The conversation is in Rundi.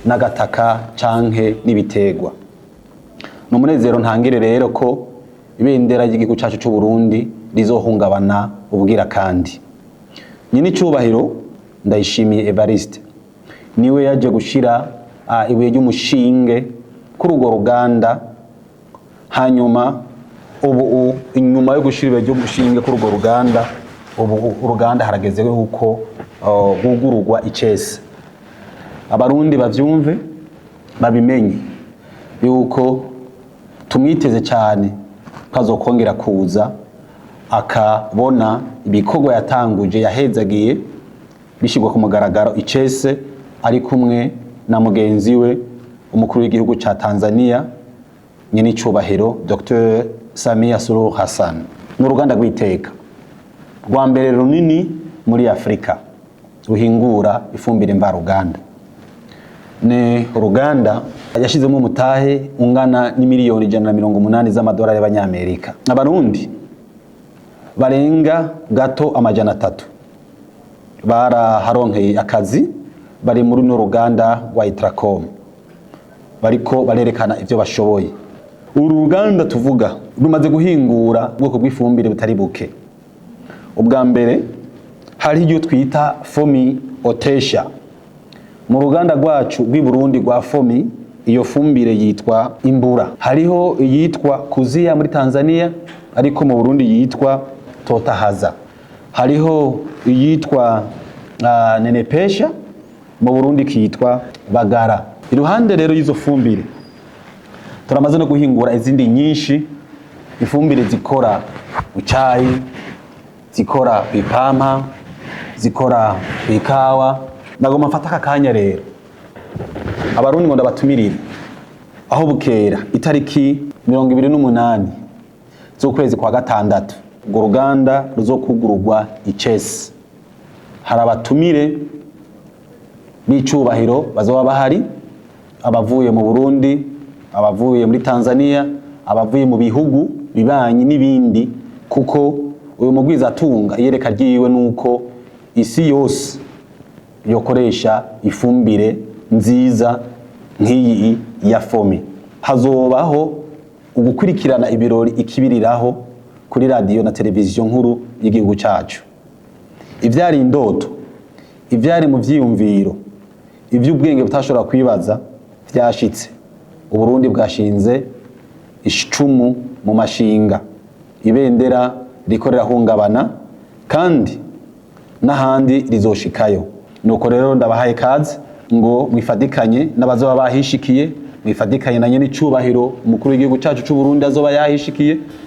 N'agataka canke n'ibiterwa. Ni umunezero ntangire rero ko ibendera ry'igihugu cyacu cy'u Burundi rizohungabana ubwira. Kandi nyine icubahiro Ndayishimiye Evariste niwe yaje gushira ibuye ry'umushinge kuri urwo ruganda. Hanyuma ubu inyuma yo gushira ibuye ry'umushinge kuri urwo ruganda, ubu uruganda harageze yuko rwugururwa icese. Abarundi bavyumve, babimenye yuko tumwiteze cyane ko azokongera kuza akabona ibikorwa yatanguje, yahezagiye, bishyirwa ku mugaragaro icese, ari kumwe na mugenzi we umukuru w'igihugu ca Tanzania, nyenicubahiro Dr Samia Suluhu Hassan. Ni uruganda rw'iteka rwa mbere runini muri Afurika ruhingura ifumbire mvaruganda. Ni uruganda yashyizemo umutahe ungana n'imiliyoni 180 z'amadolari y'abanyamerika. Abarundi barenga gato 300 baraharonkeye akazi, bari muri runo ruganda rwa Itracom, bariko barerekana ivyo bashoboye. Uru ruganda tuvuga rumaze guhingura ubwoko bw'ifumbire butari buke. Ubwa mbere hariho iryo twita Fomi Otesha. Mu ruganda rwacu rw'i Burundi rwa Fomi, iyo fumbire yitwa Imbura. Hariho iyitwa Kuzia muri Tanzania, ariko mu Burundi yitwa Totahaza. Hariho iyitwa Nenepesha, mu Burundi kitwa Bagara. Iruhande rero y'izo fumbire, turamaze no guhingura izindi nyinshi, ifumbire zikora mu cayi, zikora kw'ipampa, zikora kw'ikawa. Nagomba mfata aka kanya rero, Abarundi, ngo ndabatumirire aho bukera itariki 28 z'ukwezi kwa gatandatu, urwo ruganda ruzokugururwa icese. Hari abatumire b'icubahiro bazoba bahari, abavuye mu Burundi, abavuye muri Tanzania, abavuye mu bihugu bibanyi n'ibindi, kuko uyu mugwizatunga iyereka ryiwe nuko isi yose yokoresha ifumbire nziza nk'iyi ya Fomi. Hazobaho ugukurikirana ibirori ikibiriraho kuri radiyo na televiziyo nkuru y'igihugu cyacu. Ivyari indoto, ivyari mu vyiyumviro, ivy'ubwenge butashobora kwibaza vyashitse. Uburundi bwashinze icumu mu mashinga, ibendera riko rirahungabana kandi n'ahandi rizoshikayo. Nuko rero ndabahaye kaze ngo mwifadikanye n'abazoba bahishikiye, mwifadikanye na nyene icubahiro umukuru w'igihugu cacu c'u Burundi azoba yahishikiye.